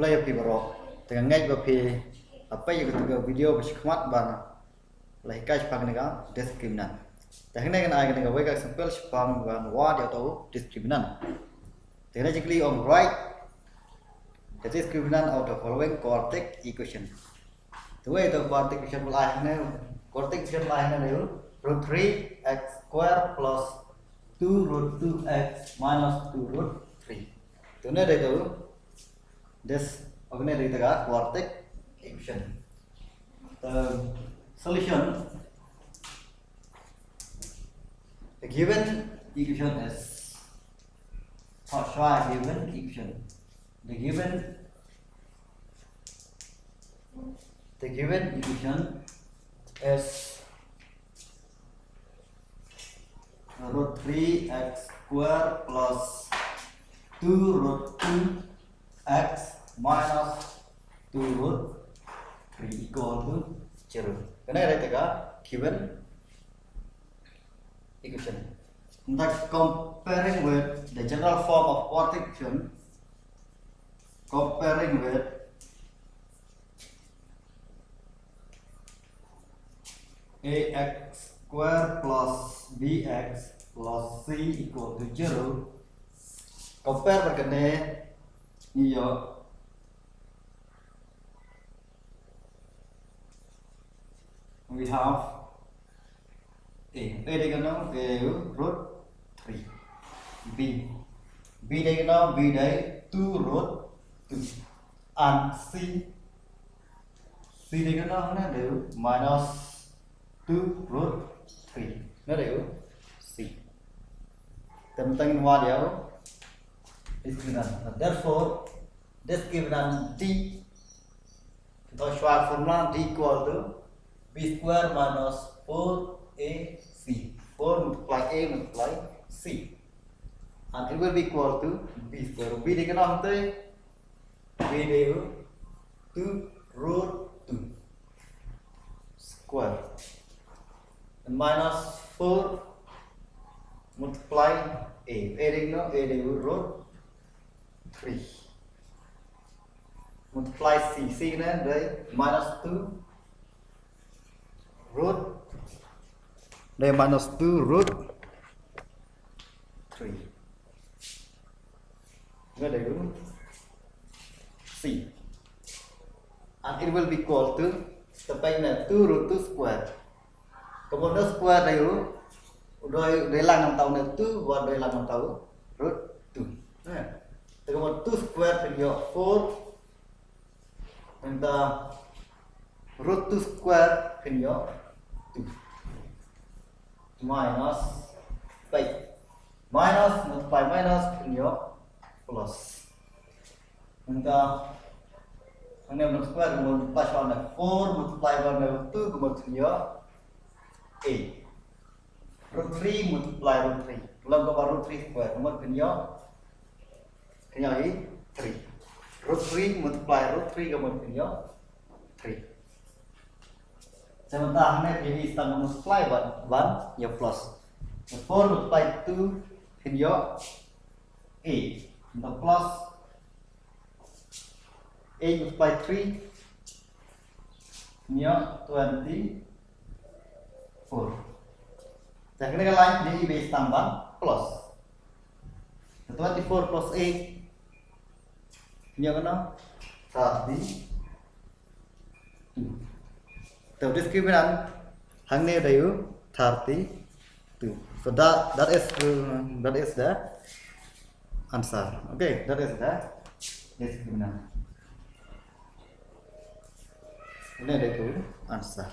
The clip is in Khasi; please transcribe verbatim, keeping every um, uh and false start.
Khublei ïa phi baroh. Te nga ngeit ba phi la peit ïa kata ka video ba shakhmat ban la hikai shaphang kane ka discriminant. Te hangne ngan ai kane kawei ka example shaphang ban wad ïa uto u discriminant. Te hangne jingkylli ong, write the discriminant of the following quadratic equation. Te wei uto u quadratic equation ba la ai hangne, quadratic equation ba la ai hangne dei u root three x square plus two root two x minus two root three. Te hangne dei uto u This, okay, dei uto ka quadratic equation. The solution, the given equation is, oh, sorry, given equation. The given, the given equation is root three x square plus two root two x minus two root three equal to zero. Kane dei uto ka given equation. Now comparing with the general form of quadratic equation, comparing with ax square plus bx plus c equal to zero. Compare bad kane, ngi ïoh, we have a, a dei kano, a root three, b, b dei kano, b dei two root two, and c, c dei kano, hangne dei minus two root three. Hangne dei c. Te mynta ngin wad ïa u discriminant. Therefore, discriminant d, to show formula, d equal to b square minus four a c. Four multiply a multiply c. And it will be equal to b square. B dei kano hangtei? B dei u two root two square. And minus four multiply a. A dei kano? A dei u root three. Multiply c. C kane dei minus two root, dei minus two root three. Nga dei u c. And it will be equal to, te peit ne, two root two square. Ka mut ne square dei u, u dei, u dei lang nangta u ne two, wat dei lang nangta u root two. Te ka mut two square phin ïoh four. Nangta root two square phin ïoh two. Minus, peit, minus multiply minus phin ïoh plus. Nangta hangne root square multiply shwa ne four multiply one ne two ka mut phin ïoh eight. Root three multiply root three, long ka ba root three square ka mut phin ïoh, phin ïoh hi three. Root three multiply root three ka mut phin ïoh three. Te mynta hangne phi ïohi tang multiply ban, ban ïoh plus. Four multiply two phin ïoh eight. Nangta plus eight multiply three phin ïoh twenty four. Te kane ka line phi ïohi ba i tang ban plus. Twenty four plus eight phin ïoh kano? Thirty two. Te discriminant hangne dei u thirty two. So that, that is, uh, that is the answer. Okay, that is the discriminant. Hangne dei u answer.